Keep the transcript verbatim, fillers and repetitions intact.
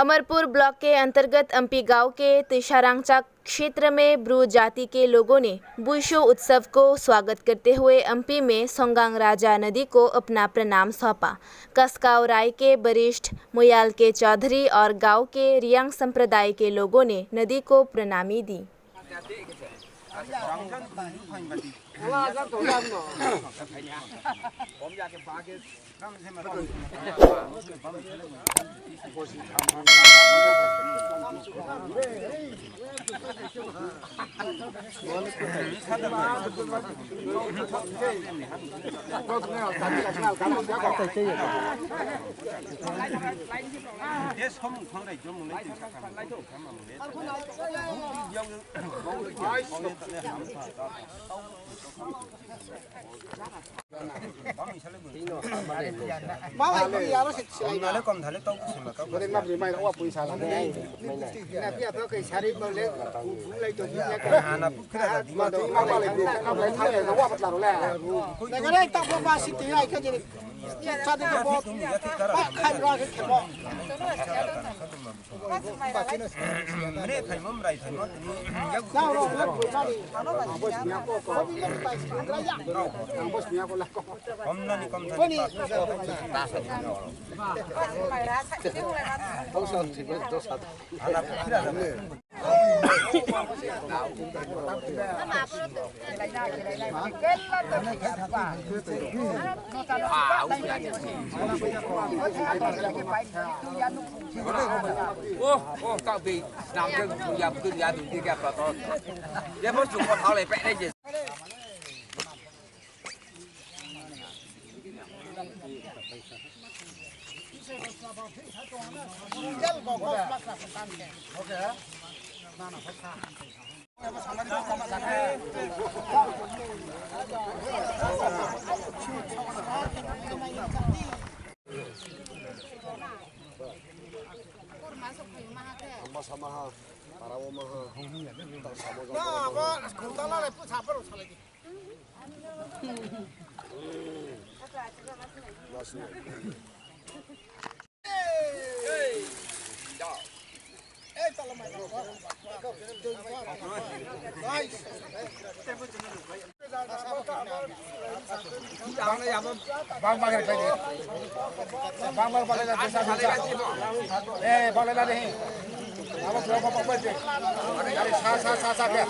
अमरपुर ब्लॉक के अंतर्गत अम्पी गांव के तिशारांगचा क्षेत्र में ब्रू जाति के लोगों ने बुशु उत्सव को स्वागत करते हुए अम्पी में सोंगांग राजा नदी को अपना प्रणाम सौंपा। कसकाव राय के वरिष्ठ मोयाल के चौधरी और गांव के रियांग संप्रदाय के लोगों ने नदी को प्रणामी दी। Oh, oh, tak bi, nam ke ya, betul ya, tu dia apa tu? Dia pun cukup hal lepek aja. Bang bang rai pai de. Bang bang bang la de sa sa. Eh, bang la de. Abo bro bang bang de. Sa sa sa sa de.